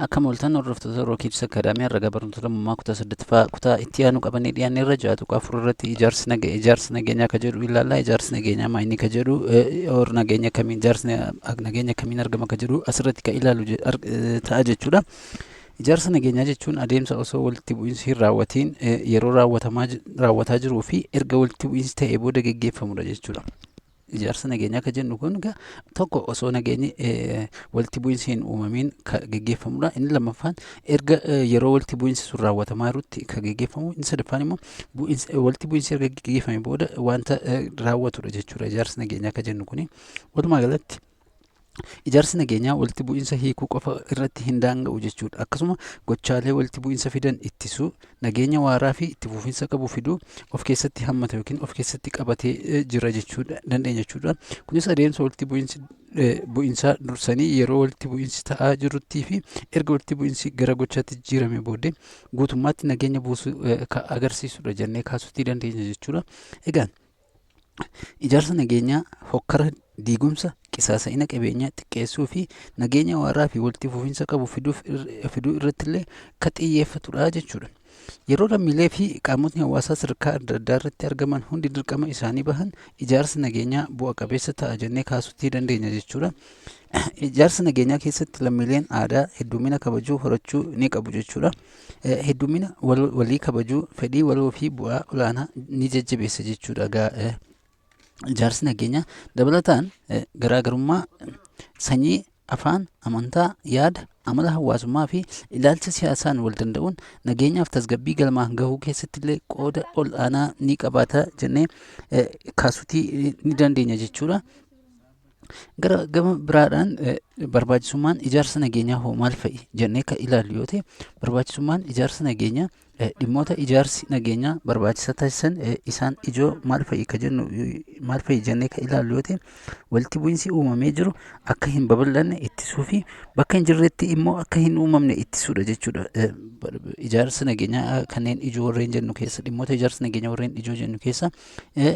Akkam ooltan hordoftoota Rookids Academy, herrega barnoota lammummaa kutaa saddettaffaa kutaa itti aanu qabannee dhiyaanne irra 6.4 irratti ijaarsi nageenyaa ka jedhu ilaalla. Ijaarsi nageenyaa maayini ka jedhu or nageenya kamiin ijaarsi nageenya kamiin argama ka jedhu asirratti ka ilaalu ta'a jechuudha. Ijaarsa nageenyaa jechuun adeemsa osoo walitti bu'iinsi hin raawwatiin, yeroo raawwataa jiruu fi erga walitti bu'iinsi ta'ee booda geggeeffamudha jechuudha. Ijaarsa nageenyaa ka jennu kun egaa tokko osoo nageenyi walitti bu'iinsi hin uumamiin ka geggeeffamudha. Inni lammaffaan erga yeroo walitti bu'iinsi sun raawwatamaa jirutti ka geggeeffamu. Inni sadaffaan immoo walitti bu'iinsi erga geggeeffame booda wanta raawwatudha jechuudha ijaarsi nageenyaa ka jennu kuni. Walumaa galatti ijaarsi nageenyaa walitti bu'iinsa hiikuu qofa irratti hin daanga'u jechuudha. Akkasuma gochaalee walitti bu'iinsa fidan ittisuu, nageenya waaraa fi itti fufiinsa qabu fiduu of keessatti hammata yookiin of keessatti qabatee jira jechuudha dandeenya jechuudha. Kunis adeemsa walitti bu'iinsaa dursanii, yeroo walitti bu'iinsi ta'aa jiruttii fi erga walitti bu'iinsi gara gochaatti jijjiirame booddee guutummaatti nageenya buusuu kan agarsiisudha jennee kaasuutii dandeenya jechuudha. Egaa ijaarsa nageenyaa hokkara, diigumsa, qisaasa'ina qabeenyaa xiqqeessuu fi nageenya waaraa fi walitti fufiinsa qabu fiduu irratti illee kan xiyyeeffatudha jechuudha. Yeroo lammiilee fi qaamotni hawaasaa sadarkaa adda addaa irratti argaman hundi dirqama isaanii bahan, ijaarsi nageenyaa bu'a qabeessa ta'a jennee kaasuutii dandeenya jechuudha. Ijaarsa nageenyaa keessatti lammiileen aadaa heddumina kabajuu horachuu ni qabu jechuudha. Heddumina walii kabajuu, fedhii waloo fi bu'aa olaanaa ni jajjabeessa jechuudha. Egaa ijaarsi nageenyaa dabalataan garaagarummaa sanyii, afaan, amantaa, yaada, amala hawaasummaa fi ilaalcha siyaasaan wal danda'uun nageenyaaf tasgabbii galmaan gahuu keessatti illee qooda ol aanaa ni qabaata jennee kaasuutii ni dandeenya jechuudha. Gara gama biraadhaan barbaachisummaan ijaarsa nageenyaa hoo maal fa'i jennee kan ilaallu yoo ta'e, barbaachisummaan ijaarsa nageenyaa, dhimmoota ijaarsi nageenyaa barbaachisaa taasisan isaan ijoo maal fa'i ka jennu, maal fa'i jennee kan ilaallu yoo ta'e, walitti bu'iinsi uumamee jiru akka hin babal'anne ittisuu fi bakka hin jirretti immoo akka hin uumamne ittisuudha jechuudha. Ijaarsa nageenyaa kanneen ijoo warreen jennu keessa, dhimmoota ijaarsa nageenyaa warreen ijoo jennu keessa,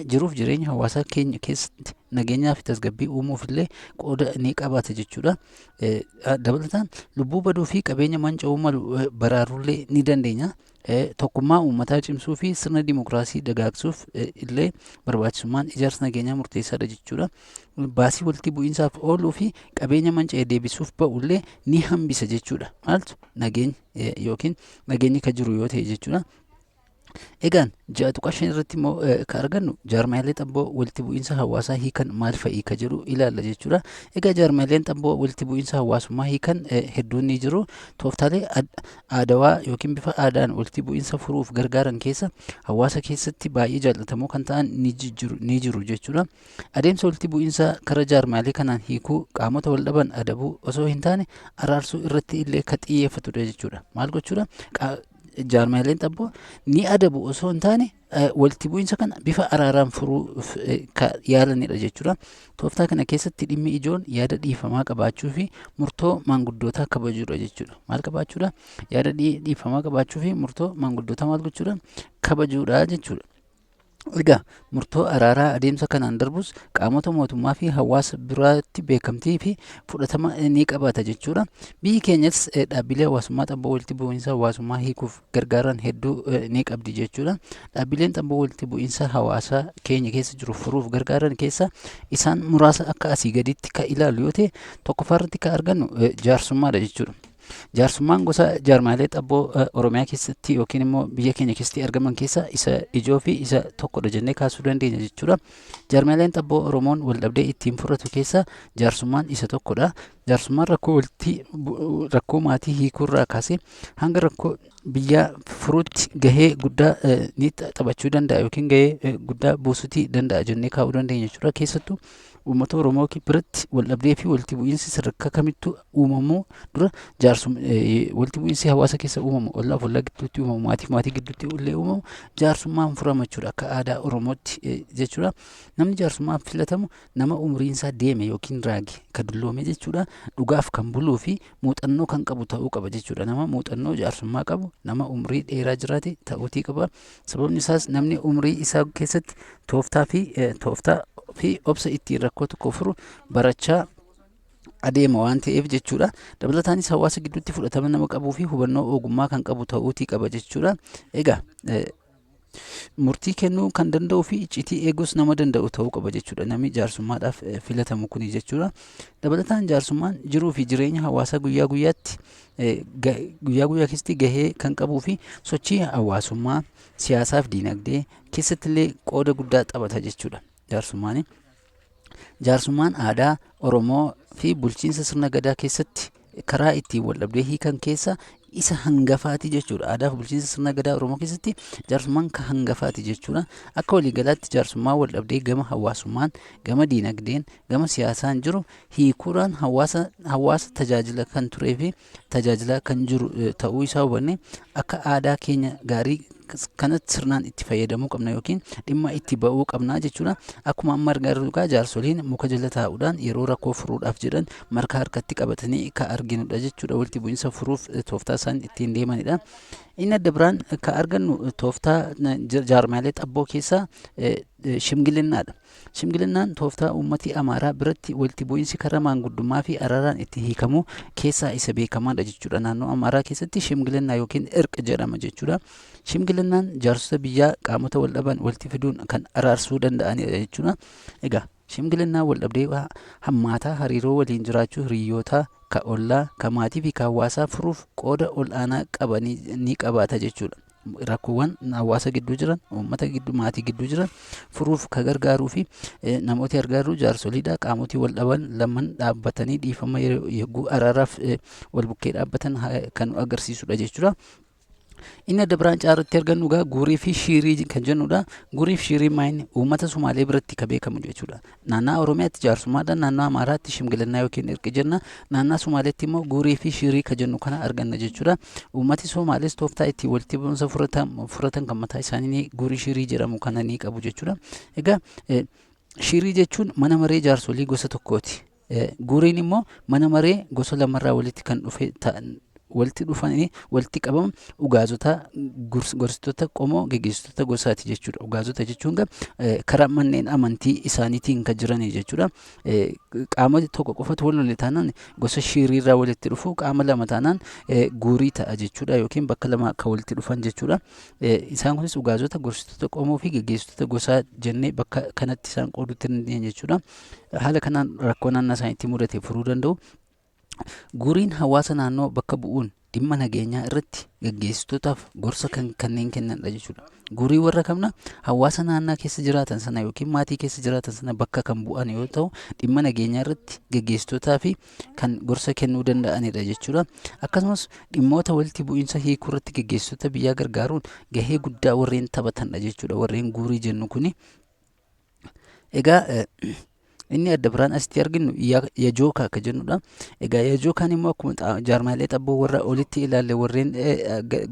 jiruuf jireenya hawaasaa keenya keessatti nageenyaa fi tasgabbii uumuuf illee qooda ni qabaata jechuudha. Dabalataan lubbuu baduu fi qabeenya manca'uu malu baraarullee ni dandeenya. Tokkummaa uummataa cimsuu fi sirna dimokiraasii dagaagsuuf illee barbaachisummaan ijaarsa nageenyaa murteessaadha jechuudha. Baasii walitti bu'iinsaaf ooluu fi qabeenya manca'e deebisuuf ba'ullee ni hambisa jechuudha. Maaltu nageenya yookiin nageenyi kan jiru yoo ta'e jechuudha. Egaan 6.5 irratti immoo kan argannu jaarmaalee xabboo walitti bu'iinsa hawaasaa hiikan maal fa'i ka jedhu ilaalla jechuudha. Egaa jaarmaaleen xabboo walitti bu'iinsa hawaasummaa hiikan hedduun ni jiru. Tooftaalee aadawaa yookiin bifa aadaan walitti bu'iinsa furuuf gargaaran keessa hawaasa keessatti baay'ee jaallatamoo kan ta'an ni jiru jechuudha. Adeemsa walitti bu'iinsa karaa jaarmaalee kanaan hiikuu qaamota wal dhaban adabuu osoo hin taane araarsuu irratti illee kan xiyyeeffatudha jechuudha. Maal gochuudha? Jaarmaaleen xabboo ni adabu osoo hin taane walitti bu'iinsa kana bifa araaraan furuuf yaalanidha jechuudha. Tooftaa kana keessatti dhimmi ijoon yaada dhiifamaa qabaachuu fi murtoo maanguddootaa kabajuudha jechuudha. Maal qabaachuudha? Yaada dhiifamaa qabaachuu fi murtoo maanguddootaa maal gochuudha? Kabajuudha jechuudha. Egaa murtoo araaraa adeemsa kanaan darbus qaamota mootummaa fi hawaasa biraatti beekamtii fi fudhatama ni qabaata jechuudha. Biyyi keenyas dhaabbilee hawaasummaa xabboo walitti bu'iinsa hawaasummaa hiikuuf gargaaran hedduu ni qabdi jechuudha. Dhaabbileen xabboo walitti bu'iinsa hawaasaa keenya keessa jiru furuuf gargaaran keessa isaan muraasa akka asii gaditti kan ilaallu yoo ta'e, tokkoffaa irratti kan argannu jaarsummaadha jechuudha. Jaarsummaan gosa jaarmaalee xabboo Oromiyaa keessatti yookiin immoo biyya keenya keessatti argaman keessa isa ijoo fi isa tokkodha jennee kaasuu dandeenya jechuudha. Jaarmaaleen xabboo Oromoon wal dhabdee ittiin furatu keessa jaarsummaan isa tokkodha. Jaarsummaan rakkoo walitti rakkoo maatii hiikuurraa kaasee hanga rakkoo biyyaa furuutti gahee guddaa ni taphachuu danda'a yookiin gahee guddaa buusuutii danda'a jennee kaa'uu dandeenya jechuudha. Keessattuu uummata Oromoo biratti wal dhabdee fi walitti bu'iinsi sadarkaa kamittuu uumamuu dura jaarsum walitti bu'iinsi hawaasa keessa uumamu, ollaa fi ollaa gidduutti uumamu, maatii fi maatii gidduutti illee uumamu jaarsummaan furama jechuudha akka aadaa Oromootti jechuudha. Namni jaarsummaan filatamu nama umriin isaa deeme yookiin raage, ka dulloome jechuudha. Dhugaaf kan buluu fi muuxannoo kan qabu ta'uu qaba jechuudha. Nama muuxannoo jaarsummaa qabu, nama umrii dheeraa jiraate ta'uutii qaba. Sababni isaas namni umrii isaa keessatti tooftaa fi obsa ittiin rakkoo tokko furu barachaa Adeema waan ta'eef jechuudha. Dabalataanis hawaasa gidduutti fudhatama nama qabuu fi hubannoo ogummaa kan qabu ta'uutii qaba jechuudha. Egaa murtii kennuu kan danda'uu fi icciitii eeguus nama danda'u ta'uu qaba jechuudha. Namni jaarsummaadhaaf filatamu kuni jechuudha. Dabalataan jaarsummaan jiruu fi jireenya hawaasaa guyyaa guyyaatti guyyaa guyyaa keessatti gahee kan qabuu fi sochii hawaasummaa, siyaasaa fi diinagdee keessatti illee qooda guddaa taphata jechuudha. Jaarsummaan. Jaarsummaan aadaa Oromoo fi bulchiinsa sirna gadaa keessatti karaa ittiin wal dhabdee hiikan keessa isa hangafaati jechuudha. Aadaa fi bulchiinsa sirna gadaa Oromoo keessatti jaarsummaan ka hangafaati jechuudha. Akka waliigalaatti jaarsummaan wal dhabdee gama hawaasummaan, gama diinagdeen, gama siyaasaan jiru hiikuudhaan hawaasa tajaajila kan turee fi tajaajilaa kan jiru ta'uu isaa hubanne akka aadaa keenya gaarii kanatti sirnaan itti fayyadamuu qabna yookiin dhimma itti ba'uu qabna jechuudha. Akkuma amma argaa jirru egaa jaarsoliin muka jala taa'uudhaan yeroo rakkoo furuudhaaf jedhan markaa harkatti qabatanii ka arginudha jechuudha. Walitti bu'iinsa furuuf tooftaa isaan ittiin deemanidha. Inni adda biraan ka argannu tooftaa jaarmaalee xabboo keessaa shimgilinnaadha. Shimgilinnaan tooftaa uummati Amaaraa biratti walitti bu'iinsi karaa maanguddummaa fi araaraan itti hiikamu keessaa isa beekamaadha jechuudha. Naannoo Amaaraa keessatti shimgilinnaa yookiin irq jedhama jechuudha. Shimgilinnaan jaarsota biyyaa qaamota wal dhaban walitti fiduun kan araarsuu danda'anidha jechuudha. Egaa shimgilinnaan wal dhabdee hammaataa hariiroo waliin jiraachuu hiriyyootaa, ka ollaa, ka maatii fi ka hawaasaa furuuf qooda ol'aanaa qaba ni qabaata jechuudha. Rakkoowwan hawaasa gidduu jiran, uummata gidduu, maatii gidduu jiran furuuf ka gargaaruu fi namooti gargaaru jaarsoliidha. Qaamotii wal dhaban lamaan dhaabbatanii dhiifama yeroo araaraaf wal bukkee dhaabbatan kan agarsiisudha jechuudha. Inni adda biraan caaratti argannu egaa guurii fi shiirii kan jennudha. Guurii fi shiirii maayini uummata Sumaalee biratti kan beekamu jechuudha. Naannaa Oromiyaatti jaarsummaadhaan, naannoo Amaaraatti shimgilannaa yookiin irqi jenna. Naannaa Sumaaleetti immoo guurii fi shiirii kan jennu kana arganna jechuudha. Uummati Somaalees tooftaa ittiin walitti bu'umsa furatan kan mataa isaanii guurii shiirii jedhamu kana ni qabu jechuudha. Egaa shiirii jechuun mana maree jaarsolii gosa tokkooti. Guuriin immoo mana maree gosa lamarraa walitti kan dhufe walitti dhufanii walitti qabama ugaazota, gorsitoota qomoo, geggeessitoota gosaati jechuudha. Ugaazota jechuun karaa manneen amantii isaaniitiin kan jirani jechuudha. Qaama tokko qofatu wal lole taanaan gosa shiiriirraa walitti dhufu, qaama lama taanaan guurii ta'a jechuudha yookiin bakka lama akka walitti dhufan jechuudha. Isaan kunis ugaazota, gorsitoota qomoo fi geggeessitoota gosaa jennee bakka kanatti isaan qooduutti dandeenya jechuudha. Haala kanaan rakkoo naannoo isaaniitti mudate furuu danda'u. Guuriin hawaasa naannoo bakka bu'uun dhimma nageenyaa irratti gaggeessitootaaf gorsa kan kanneen kennanidha jechuudha. Guurii warra kamna hawaasa naannaa keessa jiraatan sana yookiin maatii keessa jiraatan sana bakka kan bu'an yoo ta'u, dhimma nageenyaa irratti gaggeessitootaa fi kan gorsa kennuu danda'anidha jechuudha. Akkasumas dhimmoota walitti bu'iinsa hiikuu irratti gaggeessitoota biyyaa gargaaruun gahee guddaa warreen taphatanidha jechuudha. Warreen guurii jennu kuni. Egaa inni adda biraan asitti arginu yajookaa akka jennudha. Egaa yajookaan immoo akkuma jaarmaalee xabboo warra olitti ilaalle warreen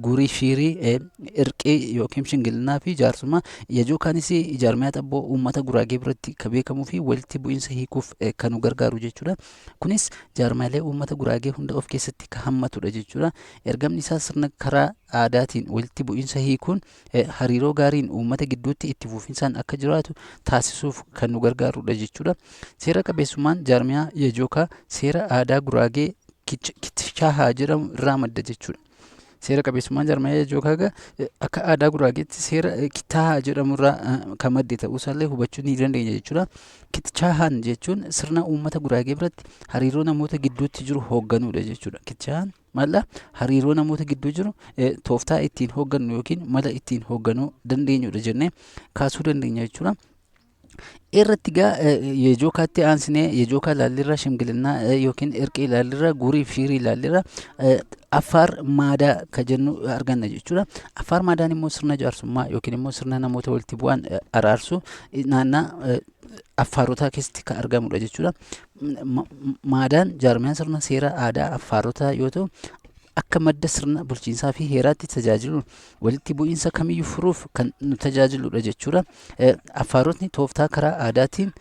guurii, shiirii, irqii yookiin shingilinnaa fi jaarsummaa, yajookaanis jaarmiyaa xabboo uummata Guraagee biratti kan beekamuu fi walitti bu'iinsa hiikuuf kan nu gargaaru jechuudha. Kunis jaarmaalee uummata Guraagee hunda of keessatti kan hammatudha jechuudha. Ergamni isaa sirna karaa aadaatiin walitti bu'iinsa hiikuun hariiroo gaariin uummata gidduutti itti fufinsaan akka jiraatu taasisuuf kan nu gargaarudha jechuudha. Seera qabeessummaan jaarmiyaa Yajookaa seera aadaa Guraagee Kitchaahaa jedhamu irraa madda jechuudha. Seera qabeessummaan jaarmiyaa Yajookaa akka aadaa Guraageetti seera Kittaahaa jedhamu irraa kan madde ta'uusaallee hubachuu ni dandeenya jechuudha. Kitchaahaan jechuun sirna uummata Guraagee biratti hariiroo namoota gidduutti jiru hoogganuudha jechuudha. Kitchaahaan mala hariiroo namoota gidduu jiru tooftaa ittiin hooggannu yookiin mala ittiin hoogganuu dandeenyudha jennee kaasuu dandeenya jechuudha. Irratti gaa yejookaatti aansinee yejookaa ilaallirra, shimgilinnaa yookiin irqii ilaallirra, guurii fi shiirii ilaallirra, affaar maadaa ka jennu arganna jechuudha. Affaar maadaan immoo sirna jaarsummaa yookiin immoo sirna namoota walitti bu'an araarsu naannaa affaarotaa keessatti kan argamudha jechuudha. Maadaan jaarmiyaan sirna seera aadaa affaarotaa yoo ta'u, akka madda sirna bulchiinsaa fi heeraatti tajaajiluun walitti bu'iinsa kamiyyuu furuuf kan nu tajaajiludha jechuudha. Affaarotni tooftaa karaa aadaatiin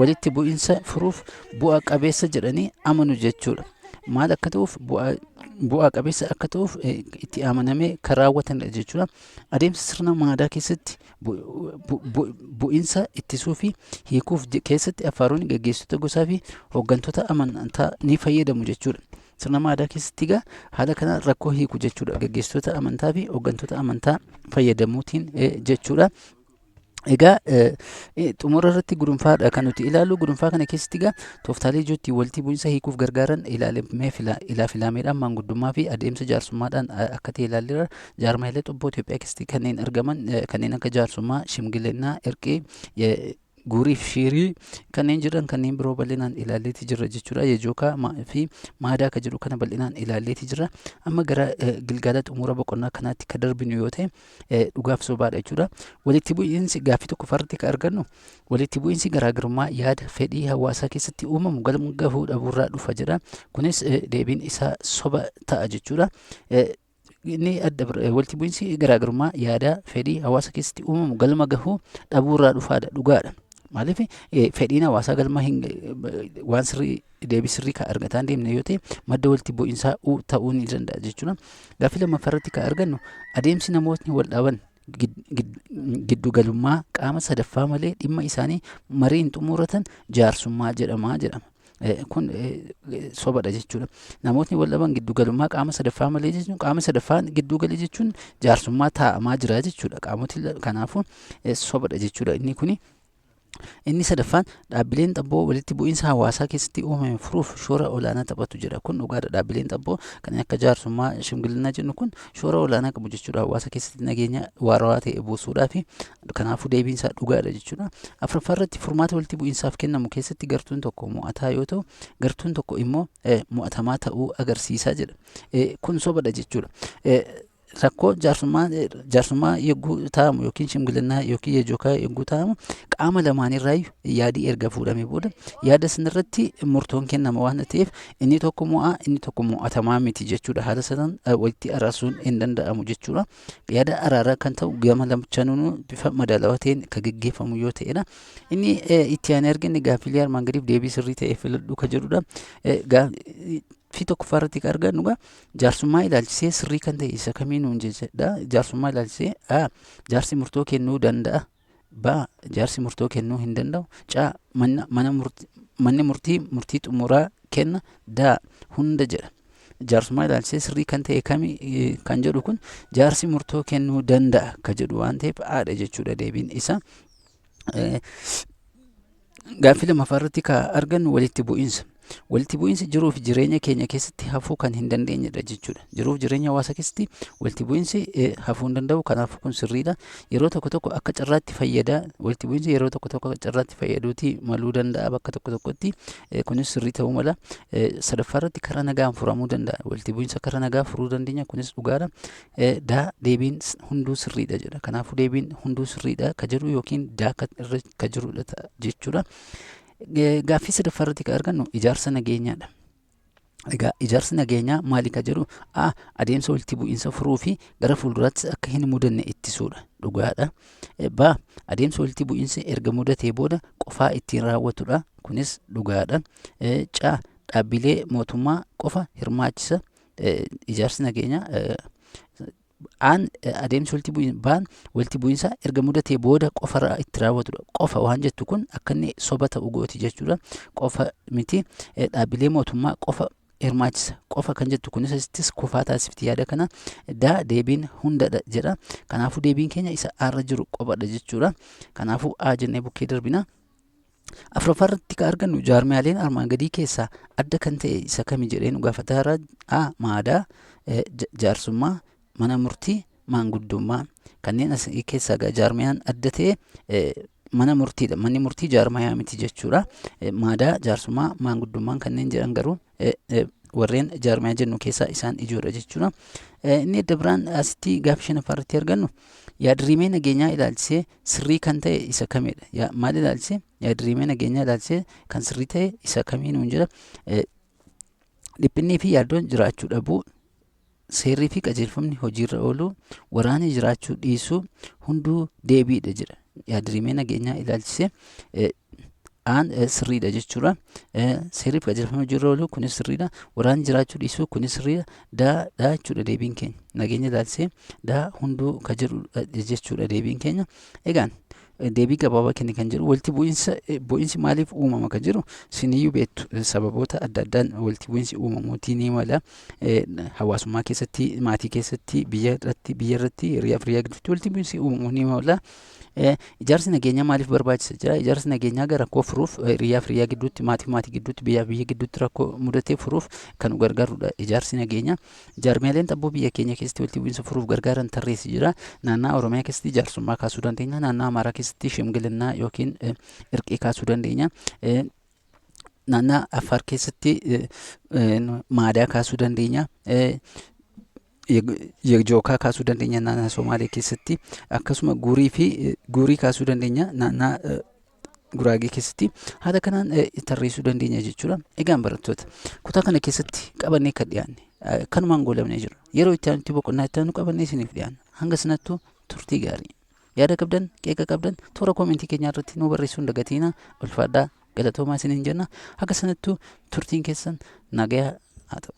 walitti bu'iinsa furuuf bu'a qabeessa jedhanii amanu jechuudha. Maal akka ta'uuf bu'a Bu'aa qabeessa akka ta'uuf itti amanamee kan raawwatanidha jechuudha. Adeemsa sirna maadaa keessatti bu'insa ittisuu fi hiikuuf keessatti Affaaronni gaggeessitoota gosaa fi hooggantoota amantaa ni fayyadamu jechuudha. Sirna maadaa keessatti egaa haala kanaan rakkoo hiiku jechuudha. Gaggeessitoota amantaa fi hooggantoota amantaa fayyadamuutiin jechuudha. Egaa xumura irratti gudunfaadha kan nuti ilaallu. Gudunfaa kana keessatti egaa tooftaalee ijoo ittiin walitti bu'insa hiikuuf gargaaran ilaalamee ilaafilaameedhaan, maanguddummaa fi adeemsa jaarsummaadhaan akka ta'e ilaalleerra. Jaarmaalee xobboo Itoophiyaa keessatti kanneen argaman kanneen akka jaarsummaa, shimgilinnaa, irqii, guurii fi shiirii kanneen jiran kanneen biroo bal'inaan ilaalleeti jirra jechuudha. Yejookaa fi maadaa ka jedhu kana bal'inaan ilaalleeti jirra. Amma gara gilgaala xumura boqonnaa kanaatti ka darbinu yoo ta'e, dhugaaf sobaadha jechuudha. Walitti bu'iinsi gaaffii tokko farratti ka argannu, walitti bu'iinsi garaagarummaa yaada fedhii hawaasaa keessatti uumamu galma gahuu dhabuurraa dhufa jedha. Kunis deebiin isaa soba ta'a jechuudha. Inni adda walitti bu'iinsi garaagarummaa yaada fedhii hawaasa keessatti uumamu galma gahuu dhabuurraa dhufaadha, dhugaadha. Maaliif, fedhiin hawaasaa galma hin waan sirrii, deebii sirrii kan argataa hin deemne yoo ta'e, madda walitti bu'iinsaa ta'uu ni danda'a jechuudha. Gaaffii lammaffaa irratti kan argannu, adeemsi namootni wal dhaban giddugalummaa qaama sadaffaa malee dhimma isaanii mariin xumuratan jaarsummaa jedhama jedhama. Kun sobadha jechuudha. Namootni wal dhaban giddugalummaa qaama sadaffaa malee jechuun, qaama sadaffaan giddugalee jechuun jaarsummaa taa'amaa jira jechuudha. Qaamoti kanaafuu sobadha jechuudha inni kuni. Inni sadaffaan, dhaabbileen xabboo walitti bu'iinsa hawaasaa keessatti uumame furuuf shoora olaanaa taphatu jedha. Kun dhugaadha. Dhaabbileen xabboo kanneen akka jaarsummaa, shimgilinnaa jennu kun shoora olaanaa qabu jechuudha. Hawaasa keessatti nageenya waarawaa ta'e buusuudhaaf, kanaafuu deebiin isaa dhugaadha jechuudha. Afuraffaa irratti, furmaata walitti bu'iinsaaf kennamu keessatti gartuun tokko mo'ataa yoo ta'u, gartuun tokko immoo mo'atamaa ta'uu agarsiisaa jedha. Kun sobadha jechuudha. Rakkoo jaarsummaa yogguu taa'amu yookiin shimgilinnaa yookiin yejookaa yogguu taa'amu, qaama lamaanirraayyuu yaadii erga fuudhamee booda yaada sanarratti murtoon kennama waan ta'eef, inni tokko mo'aa, inni tokko mo'atamaa miti jechuudha. Haala sanaan walitti araarsuun hin danda'amu jechuudha. Yaada araaraa kan ta'u gama lamaanuu bifa madaalawaa ta'een kan geggeeffamu yoo ta'edha. Inni itti aanee arganne gaaffilee armaan gadiif deebii sirrii ta'e filadhu ka jedhudha. Fi tokkoffaa irratti kan argannu egaa jaarsummaa ilaalchisee sirrii kan ta'e isa kamii nuun jedha. Jaarsummaa ilaalchisee: A. Jaarsi murtoo kennuu danda'a. B. Jaarsi murtoo kennuu hin danda'u. C. Manni murtii murtii xumuraa kenna. D. Hunda jedha. Jaarsummaa ilaalchisee sirrii kan ta'e kami kan jedhu kun, jaarsi murtoo kennuu danda'a ka jedhu waan ta'eef, A'dha jechuudha deebiin isa. Gaaffii lammaffaa irratti kan argannu walitti bu'iinsa. Walitti bu'iinsi jiruu fi jireenya keenya keessatti hafuu kan hin dandeenyedha jechuudha. Jiruu fi jireenya hawaasaa keessatti walitti bu'iinsi hafuu hin danda'u. Kanaafuu kun sirriidha. Yeroo tokko tokko akka carraatti fayyada. Walitti bu'iinsi yeroo tokko tokko akka carraatti fayyaduuti maluu danda'a bakka tokko tokkotti. Kunis sirrii ta'uu mala. Sadaffaa irratti karaa nagaan furamuu danda'a. Walitti bu'iinsa karaa nagaa furuu dandeenya. Kunis dhugaadha. Daa deebiin hunduu sirriidha jedha. Kanaafuu deebiin hunduu sirriidha ka jedhu yookiin daa irra ka jirudha jechuudha. Gaaffii sadaffaa irratti kan argannu ijaarsa nageenyaadha. Egaa ijaarsi nageenyaa maali ka jedhu: A. Adeemsa walitti bu'iinsa furuu fi gara fuulduraattis akka hin mudanne ittisuudha. Dhugaadha. B. Adeemsa walitti bu'iinsi erga mudatee booda qofaa ittiin raawwatudha. Kunis dhugaadha. C. Dhaabbilee mootummaa qofa hirmaachisa. Ijaarsi nageenyaa aan adeemsi walitti bu'iinsa, baan walitti bu'iinsa erga mudatee booda qofa itti raawwatudha. Qofa waan jettu kun akka inni soba ta'u gooti jechuudha. Qofa miti, dhaabbilee mootummaa qofa hirmaachisa. Qofa kan jettu kunis asittis kufaa taasifti yaada kana. Daa deebiin hundadha jedha. Kanaafuu deebiin keenya isa aarra jiru qophadha jechuudha. Kanaafuu A jennee bukkee darbina. Afuraffaa irratti kan argannu, jaarmiyaaleen armaan gadii keessaa adda kan ta'e isa kami jedhee nu gaafataara. A. Maadaa, jaarsummaa, mana murtii, maanguddummaa. Kanneen as keessaa jaarmiyaan adda ta'e mana murtiidha. Manni murtii jaarmiyaa miti jechuudha. Maadaa, jaarsummaa, maanguddummaan kanneen jedhan garuu warreen jaarmiyaa jennu keessaa isaan ijoodha jechuudha. Inni adda biraan asitti gaaffii shanaffaa irratti argannu, yaadrimee nageenyaa ilaalchisee sirrii kan ta'e isa kamidha? Maal ilaalchisee? Yaadrimee nageenyaa ilaalchisee kan sirrii ta'e isa kamii nuun jedha. Dhiphinnii fi yaaddoon jiraachuu dhabuu, seerrii fi qajeelfamni hojiirra ooluu, waraanni jiraachuu dhiisuu, hunduu deebiidha jedha. Yaadrimee nageenyaa ilaalchisee Aan sirriidha jechuudha. Seerri fi qajeelfama hojiirra oolu, kunis sirriidha. Waraanni jiraachuu dhiisuu, kunis sirriidha. Daa dha jechuudha deebiin keenya. Nageenya ilaalchisee daa hunduu ka jedhu jechuudha deebiin keenya. Egaan deebii gabaabaa kenni kan jedhu, walitti bu'iinsa bu'iinsi maaliif uumama kan jedhu siniyyuu beektu. Sababoota adda addaan walitti bu'iinsi uumamuutii ni mala. Hawaasummaa keessatti, maatii keessatti, biyya irratti, biyya irratti, hiriyaa fi hiriyaa gidduutti walitti bu'iinsi uumamuu ni mala. Ijaarsi nageenyaa maaliif barbaachisa jira? Ijaarsi nageenyaa gara rakkoo furuuf, hiriyaa fi hiriyaa gidduutti, maatii fi maatii gidduutti, biyyaa fi biyya gidduutti rakkoo mudatee furuuf kan nu gargaarudha ijaarsi nageenyaa. Jaarmiyaaleen xabboo biyya keenya keessatti walitti bu'iinsa furuuf gargaaran tarreessi jira. Naannaa Oromiyaa keessatti jaarsummaa kaasuu dandeenya. Naannaa Amaaraa keessatti shimgilinnaa yookiin irqii kaasuu dandeenya. Naannaa Affaar keessatti maadaa kaasuu dandeenya. Jookaa kaasuu dandeenya naannaa Somaalee keessatti. Akkasuma guurii fi guurii kaasuu dandeenya naannaa Guraagee keessatti. Haala kanaan tarreessuu dandeenya jechuudha. Egaan barattoota, kutaa kana keessatti qabannee kan dhiyaanne kanumaan goolabnee jira. Yeroo itti aanutti boqonnaa itti aanu qabannee isiniif dhiyaanna. Hanga sanattuu turtii gaarii. Yaada qabdan, qeeqa qabdan toora koomentii keenyaa irratti nu barreessuu hin dagatiina. Ulfaadhaa, galatoomaa isiniin jenna. Haga sanattuu turtiin keessan nagayaa haa ta'u.